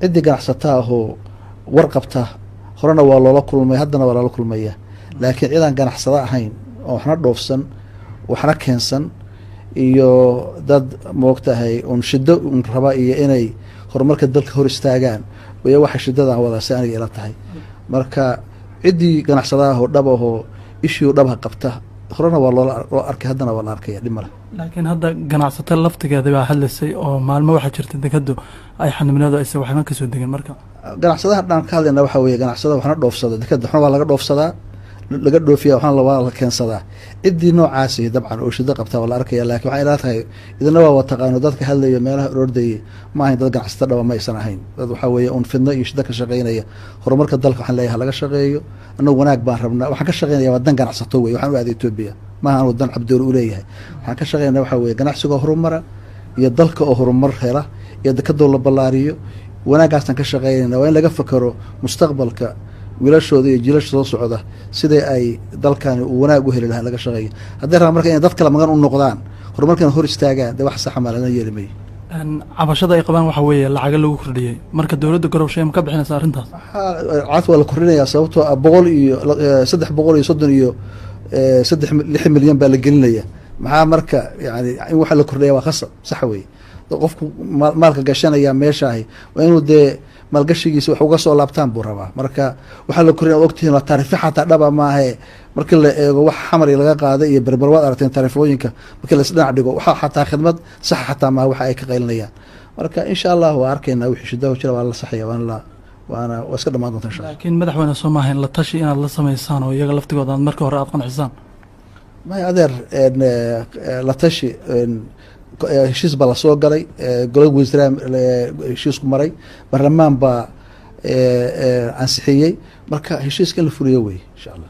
Ciddii ganacsataa ahoo warqabta horena waa loola kulmay, haddana waa loola kulmaya. Laakiin cidaan ganacsado ahayn oo waxna dhoofsan, waxna keensan, iyo dad moogtahay un shido un raba iyo inay horumarka dalka hor istaagaan waya waxa shidadan wadaa, si aniga ila tahay. Marka ciddii ganacsadaha oo dhab ahoo ishii dhabha qabta, horena waa loo arkay, haddana waa la arkaya, dhib male. Laakiin hadda ganacsato laftigeeda baa hadlaysay oo maalmo waxaa jirta dekadu ay xanibneedu aysan waxba kasoo degin marka. Ganacsadaha dhaan ka hadlayna waxaa weeye ganacsada waxna dhoofsada. Dekada waxna waa laga dhoofsadaa, laga dhoofiya, waxna waa la keensadaa. Ciddii noocaasi dabcan oo shido qabta waa la arkaya. Laakiin waxay ila tahay idina waa taqaano, dadka hadlaya meelaha orordayay ma ahayn dad ganacsato dhaba, ma aysan ahayn. Dad waxaa weeye un fidno iyo shido ka shaqeynaya. Horumarka dalka waxaan leeyahay laga shaqeeyo. Annagu wanaag baan rabnaa. Waxaan ka shaqeynaya waa dan ganacsato wey. Waxaan u aaday Etoobiya maaha anuu dan Cabdoole u leeyahay. Waxaan ka shaqeynaya waxaa weeye ganacsiga horumara iyo dalka oo horumar hela iyo dekadoo la ballaariyo. Wanaaggaasaan ka shaqeynayna. Waa in laga fakero mustaqbalka wiilashooda iyo jiilasha soo socda, sidai ay dalkani uu wanaag u heli lahaa laga shaqeeyo. Hadday rabaan marka inay dad kale magan u noqdaan, horumarkana hor istaagaan, dee wax saxa maa, lana yeeli mayo. Cabashada ay qabaan waxaa weeye lacaga lagu kordhiyey. Marka dowladda garowshe ma ka bixinaysa arrintaas? Lacagta waa la kordhinayaa, sababtoo ah boqol iyo 333 6 milyan baa la gelinaya. Maxaa marka yani in waxa la kordhaya waa khasab, sax wey. Qofku maalka gashanaya meeshaahi waa inuu dee maalgashigiisa wax uga soo laabtaan buu rabaa. Marka waxaa la kordhinaya, ogtihiin, waa taariifo xataa dhaba maahe. Markii la eego wax Xamari laga qaaday iyo Berber, waad aragteen taariifooyinka markii la isdhinac dhigo, waxa xataa khidmad sax xataa maaha waxa ay ka qaylinayaan. Marka insha Allah waa arkaynaa wixii shidaho jira, waa la saxaya, waana waa iska dhamaan doonta insha Allah. Laakiin madaxweyne, soo maaha in la tashi inaad la samaysaan oo iyaga laftigooda aad marka hore aad qancisaan? Maya adeer, la tashi heshiis baa lasoo galay, golo wasiiraa heshiisku maray, baarlamaan baa ansixiyey. Marka heshiiska in la fuliyo wey insha Allah.